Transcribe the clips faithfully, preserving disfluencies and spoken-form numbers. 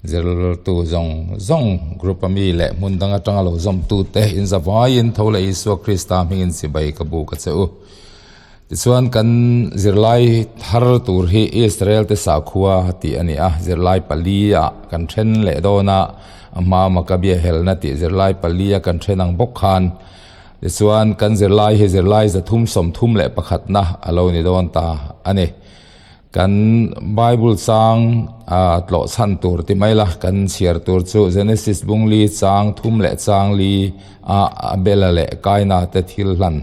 Zirtu zong zong group a mi le hmun dang atanga lo zawmtute in zavaiin tho le Isua Krista hmingin chibai ka buk a che u. Tichuan kan zirlai thar tur hi Israel te sakhua tih a ni a, zirlai pali a kan ṭhen leh dawn a, a hma Maccabea helna tih zirlai pali a kan ṭhen ang bawk khan. Tichuan kan zirlai hi zirlai za thum sawm thum leh pakhatna a lo ni dawn ta a ni. Kan Bible chang, a, tlawhchhan tur ti mai la, kan chhiar tur chu Genesis bung li chang thum leh chang li a, Abela leh Kaina te thil hlan,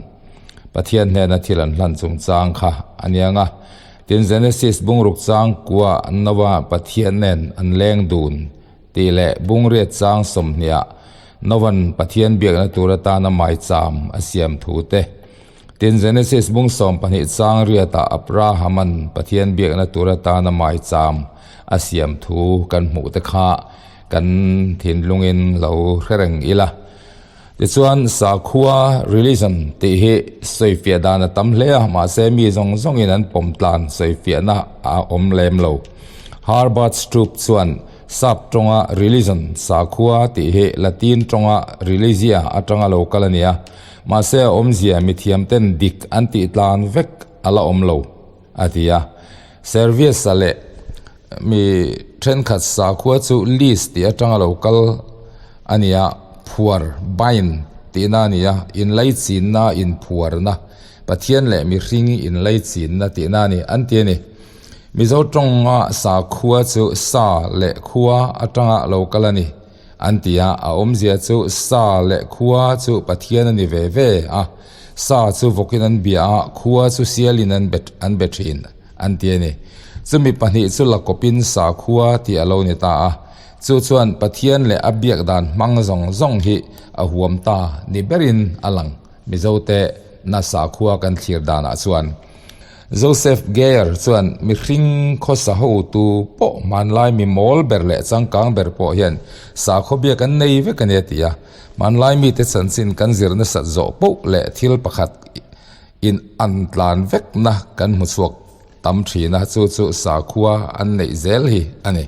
Pathian hnena thil an hlan chungchang kha a ni ang a. Tin, Genesis bung ruk chang kua Noa Pathian nen an leng dun tih leh bung riat chang sawmhnia Novan Pathian biakna tur atana maicham a siam thu te. Tin, Genesis bung sawm pahnih chang riata Abrahaman Pathian biakna tur atana maicham a siam thu kan hmuh te kha kan thinlungin lo hre reng ila. Tichuan, sakhua religion tih hi sawifiah dan a tam hle a, mahse, mi zong zongin an pawm tlan sawifiahna a awm lem lo. Herbert Stoop chuan sap ṭawnga religion, sakhua tih hi Latin ṭawnga religia aṭanga lo kal a ni a. Mahse, a awmzia mithiam ten dik an tih tlan vek a la awm lo a ti a. Servius-a leh mi ṭhenkhat sakhua chu lease tih aṭanga lo kal a ni a, phuar, bind tihna a ni a, inlaichinna, inphuarna, Pathian leh mihring inlaichinna tihna a ni an ti a ni. Mizo ṭawnga sakhua chu sa leh khua aṭanga lo kal a ni an ti a, a awmzia chu sa leh khua chu Pathian a ni ve ve a, sa chu vokin an bia a, khua chu sialin an be, an be ṭhin an ti a ni. Chumi pahnih chu la kawpin sakhua tih a lo ni ta a. Chu chuan Pathian leh a biak dan hmang zong zong hi a huam ta ni berin a lang. Mizote na sakhua kan thlir danah chuan. Joseph Geier chuan mihring khawsa hotu pawh hmanlai mi mawl ber leh changkang ber pawh hian sakhua biak an nei vek a ni a ti a. Hmanlai mite chanchin kan zir nasat zawh poh leh thil pakhat in an tlan vekna kan hmu chhuak tam ṭhin a, chu chu sakhua an neih zel hi a ni.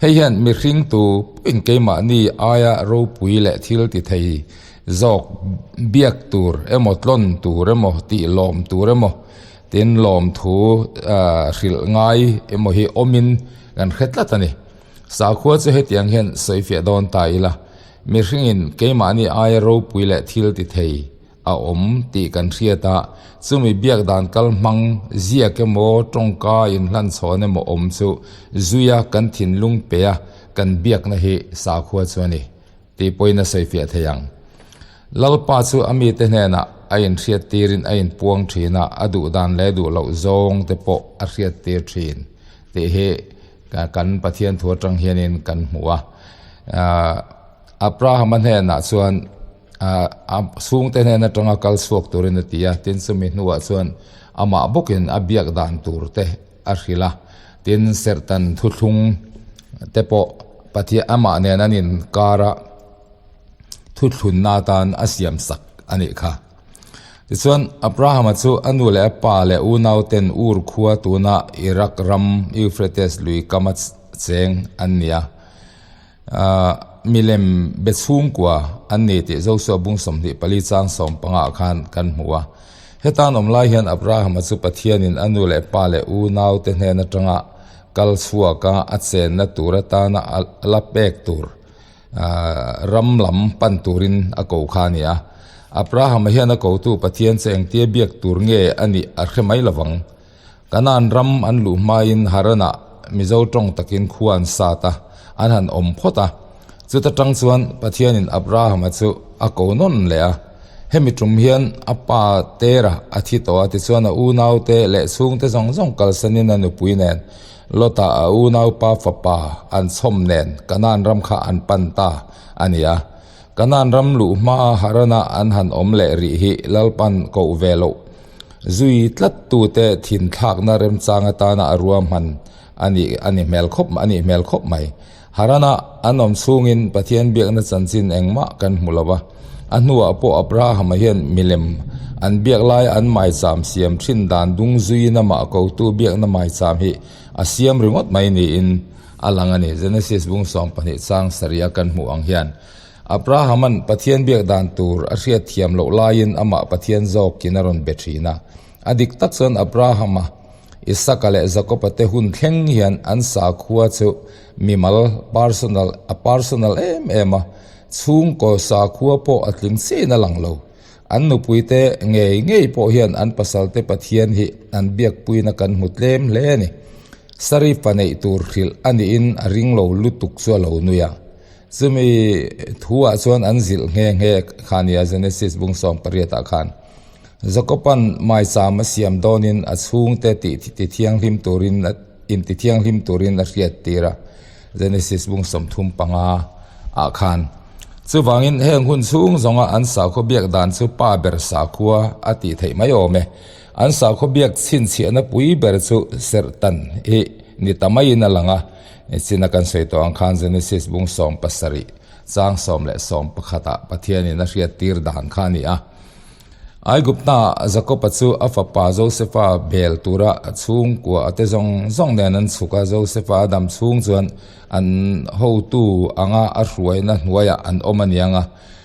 Hei hian mihring tu pawhin keimahni aia ropui leh thil ti thei zawk biak tur emaw, tlawn tur emaw, tih lawm tur emaw, tin lawm thu, a, hrilh ngai emaw hi awmin kan hre tlat a ni. Sakhua chu hetiang hian sawifiah dawn ta ila, mihringin keimahni aia ropui leh thil ti thei a awm tih kan hriat a, chumi biak dan kal hmang ziak emaw, ṭawngka inhlan chhawn emaw awm chu zuia kan thinlung peia kan biakna hi sakhua chu a ni tih pawhin a sawifiah thei ang. Lalpa chu a mite hnenah a inhriattirin a inpuang ṭhin a, a duh dan leh duh loh zawng te pawh a hriattir ṭhin tih hi ka, kan Pathian thu aṭang hianin kan hmu a. Ah, Abrahama hnenah chuan, ah, a chhungte hnen aṭanga kal chhuak turin a ti a, tin chumi hnuah chuan amah bawkin a biak dan tur te a hrilh a, tin serhtan thuthlung te pawh Pathian amah nen an inkar a, thuthlunna atan a siam sak a nih kha. Tichuan, Abrahama chu a nu leh a pa leh unau ten Ur khua, tuna Iraq ram, Euphrates lui kama ch-, cheng an ni a. Ah, milem be chhungkua an ni tih Josua bung sawmhnih pali chang sawm panga khan kan hmu a. Hetan awm lai hian Abrahama chu Pathianin a nu leh pa leh unau te hnen aṭanga kal chhuak a, a chenna tur atana a la pek tur, ah, ram lam pan turin a ko kha a ni a. Abrahama hian a kotu Pathian chu engtia biak tur nge a nih a hre mai lovang. Kanan ram an luh hmain Harana Mizo ṭawng takin khua an sat a, an han awm phawt a. Chuta ṭang chuan Pathianin Abrahama chu a ko nawn leh a. Hemi ṭum hian a pa Tera a thi tawh a, tichuan a unaute leh chhungte zawng zawng kalsanin a nupui nen Lota a unaupa fapa an chhawm nen Kanan ram kha an pan ta a ni a. Kanan ram luh hmaa Harana an han awm leh rih hi Lalpan koh ve loh zui tlattute thinthlakna remchang atana a ruahman a ni, a ni hmel khawp, a nih hmel khawp mai. Harana an awm chhungin Pathian biakna chanchin engmah kan hmu lo a. A hnuah pawh Abrahama hian milem an biak lai an maicham siam ṭhin dan dungzuiin amah kotu biakna maicham hi a siam ringawt mai niin a lang a ni. Genesis bung sawm pahni chang sari a kan hmu ang hian Abrahaman Pathian biak dan tur a hriat thiam loh laiin amah Pathian zawkin a rawn be ṭhin a. A dik tak chuan Abrahama, Isaka leh Jakoba te hun thleng hian an sakhua chu mimal personal, a personal em em a, chhungkaw sakhua pawh a tling chin a lang lo. An nupuite ngei ngei pawh hian an pasalte Pathian hi an biakpuina kan hmu tlem hle a ni. Sari fa neih tur hrilh a niin a ring lo lutuk chu a lo nui a. Chumi thuah chuan an zilh nghe nghe kha nia, Genesis bung sawm pariatah khan. Jakoban maicham a siam dawnin a chhungte ti, ti, ti thianghlim turin a, intithianghlim turin a hriattir a. Genesis bung sawmthum panga ah khan. Chuvangin heng hun chhung zawnga an sakhua biak dan chu pa ber sakhua a tih theih mai awm e. An sakhua biak chhinchhiahna pui ber chu serh tan hi ni ta maiin a lang a. China kan sawi tawh ang khan Genesis bung sawm pasarih, chang sawm leh sawm pakhatah Pathianin a hriattir dan kha a ni a. Aigupta Jakoba chu a fapa Josefa bel tura a chhungkua a te zawng zawng nen an chhuk a, Josefa a dam chhung chuan an hotu anga a hruaina hnuaiah an awm a ni ang a.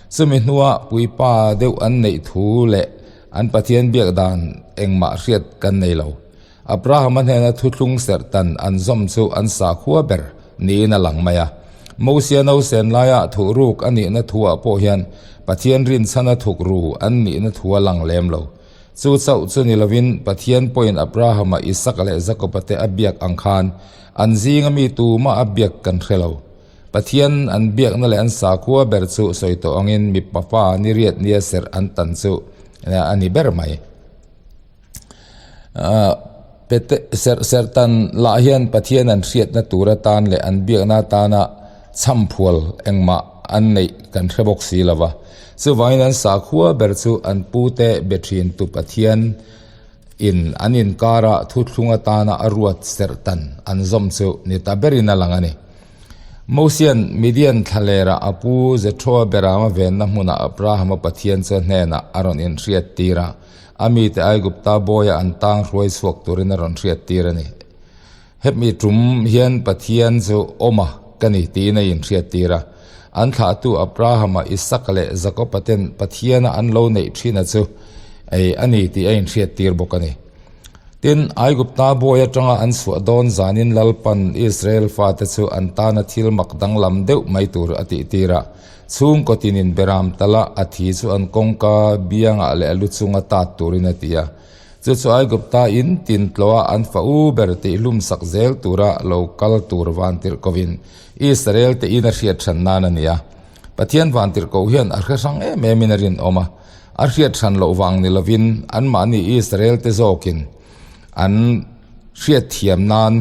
Chumi hnua puipa deuh an neih thu leh an Pathian biak dan engmah hriat kan nei lo. Abrahama hnena thuthlung serh tan an zawm chu an sakhua ber niin a lang mai a. Mosia nausen laia thuhruk a nihna thuah pawh hian Pathian rinchhana thukru an nihna thu a lang lem lo. Chu chauh chu ni lovin Pathian pawhin Abrahama, Isaka leh Jakoba te a biak ang khan an zinga mi tuma a biak kan hre lo. Pathian an biakna leh an sakhua ber chu sawi tawh angin mipa fa ni riat nia serh an tan chu a ni ber mai. Ah, pete-, serh, serh tan lah hian Pathian an hriatna tur atana leh an biakna atana chhamphual engmah an neih kan hre bawk si lo va. Chuvangin an sakhua ber chu an pute be ṭhin tu Pathian in an inkara thuthlung atana a ruat serh tan an zawm chu ni ta berin a lang a ni. Mosian Midian thlalera a pu Jethroa berama venna hmuna Abrahama Pathian chu a hnena a rawn inhriattir a, a mite Aigupta bawia an tang hruai chhuak turin a rawn hriattir a ni. Hemi ṭum hian Pathian chu awm a ka ni tiin a inhriattir a. An thlahtu Abrahama, Isaka leh Jakoba ten Pathiana an lo neih ṭhina chu ei a ni tih a inhriattir bawk a ni. Tin, Aigupta bawi atanga an chhuah dawn zanin Lalpan Israel fate chu an tana thil mak danglam deuh mai tur a tihtir a. Chhungkaw tinin beram tala a thi chu an kawngka biangah leh a lu chunga tat turin a ti a. Chu chu Aigupta in tin tloa an fa u ber tih hlumsak zel tura lo kal tur vantirhkohin Israel te in a hriat hran nan a ni a. Pathian vantirhkoh hian a hre hrang em emin a rinawm a. A hriat hran loh vang ni lovin, anmahni Israel te zawkin an hriat thiam nan,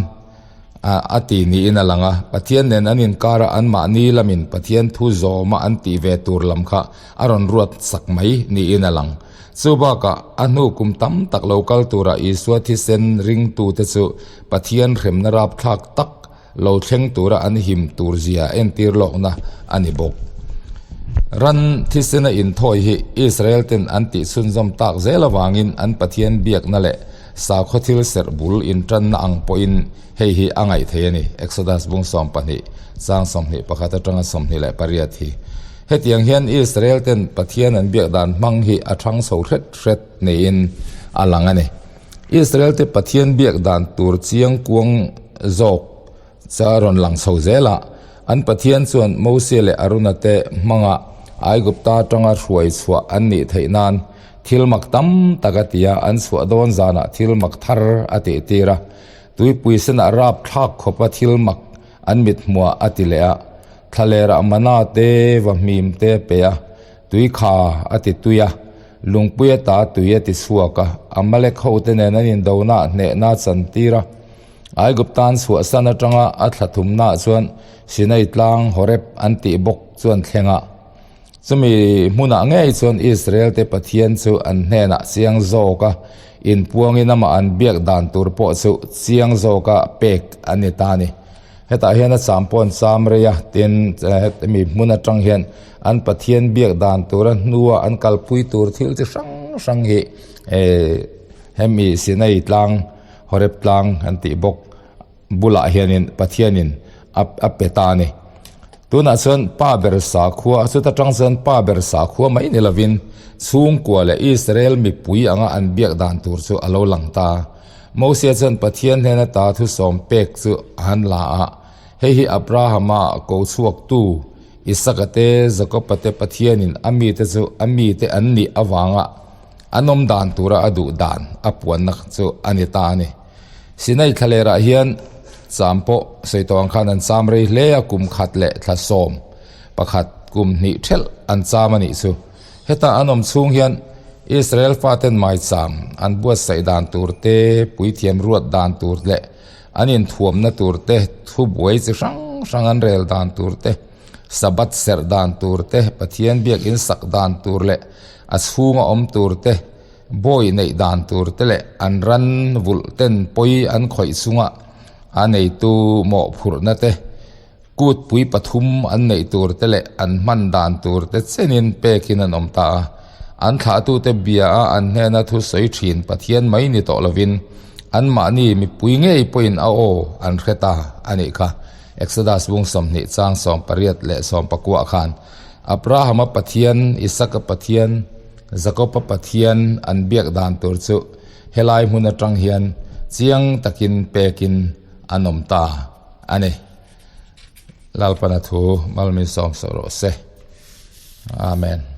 a, a ti niin a lang a. Pathian nen an inkara anmahni lamin Pathian thu zawma an tih ve tur lam kha a rawn ruat sak mai niin a lang. Chu bakah a hnu kum tam tak lo kal tura Isua thisen ringtute chu Pathian hremna rapthlak tak lo thleng tura an him tur zia entir lawkna a ni bawk. Ran thisena inthawi hi Israel ten an tih chhunzawm tak zel avangin an Pathian biakna leh sakhaw thil serh bul inṭanna ang pawhin hei hi a ngaih thei a ni. Exodus bung sawm pahnih, chang sawmhnih pakhat atanga sawmhnih leh pariat hi. Hetiang hian Israel ten Pathian an biak dan hmang hi a ṭhang chho hret hret niin a lang a ni. Israel te Pathian biak dan tur chiang kuang zawk chu a rawn lang chho zel a. An Pathian chuan Mosia leh Aruna te hmanga Aigupta aṭanga hruai chhuah an nih theih nan thil mak tam tak a ti a, an chhuah dawn zanah thil mak thar a tihtir a. Tuipui senah rapthlak khawpa thil mak an mithmuah a ti leh a. Thlalera mana te, vahmim te a pe a. Tuikha a ti tui a. Lungpui ata tui a ti chhuak a. Amalek ho te nen an indona hnehna chantir a. Aigupta an chhuahsan aṭanga a thla thumnaah chuan Sinai tlang Horeb an tih bawk chu an thleng a. Chumi hmunah ngei chuan Israel te Pathian chu an hnenah chiang zawk a, inpuangin amah an biak dan tur pawh chu chiang zawka pek a ni ta a ni. Hetah hian a cham pawh an cham rei a, tin, eh, hemi hmun aṭang hian an Pathian biak dan tura hnua an kalpui tur thil chi hrang hrang hi, eh, hemi Sinai tlang, Horeb tlang an tih bawk. Bulah hianin Pathianin a, a pe ta a nih. Tunah chuan pa ber sakhua, chuta tang chuan pa ber sakhua mai ni lovin, chhungkua leh Israel mipui anga an biak dan tur chu a lo lang ta. Mosia chuan Pathian hnena ta thu sawm pek chu a han la a. Hei hi Abrahama ko chhuaktu, Isaka te, Jakoba te Pathianin a mite chu a mite an nih avanga an awm dan tura a duh dan a puanna chu a ni ta a ni. Sinai thlalera hian cham pawh sawi tawh ang khan an cham rei hle a, kum khat leh thla sawm pakhat, kum hnih thelh an cham a nih chu. Heta an awm chhung hian Israel faten mai cham an buatsaih dan tur te, puithiam ruat dan tur leh an inthuamna tur te, thubuai chi hrang hrang an rel dan tur te, Sabbath serh dan tur te, Pathian biak in sak dan tur leh a chhunga awm tur te, bawi neih dan tur te leh an ran vulh ten pawi an khawih chunga a neitu mawhphurhna te, kutpui pathum an neih tur te leh an hman dan tur te chenin pekin an awm ta a. An thlahtute bia a an hnena thusawi ṭhin Pathian mai ni tawh lovin, anmahni mipui ngei pawhin a aw an hre ta a nih kha. Exodus bung sawmhnih chang sawmpariat leh sawmpakuaah khan Abrahama Pathian, Isaka Pathian, Jakoba Pathian an biak dan tur chu helai hmun atang hian chiang takin pekin an awm ta a ni. Lalpan a thu mal min sawm suh rawh se. Amen.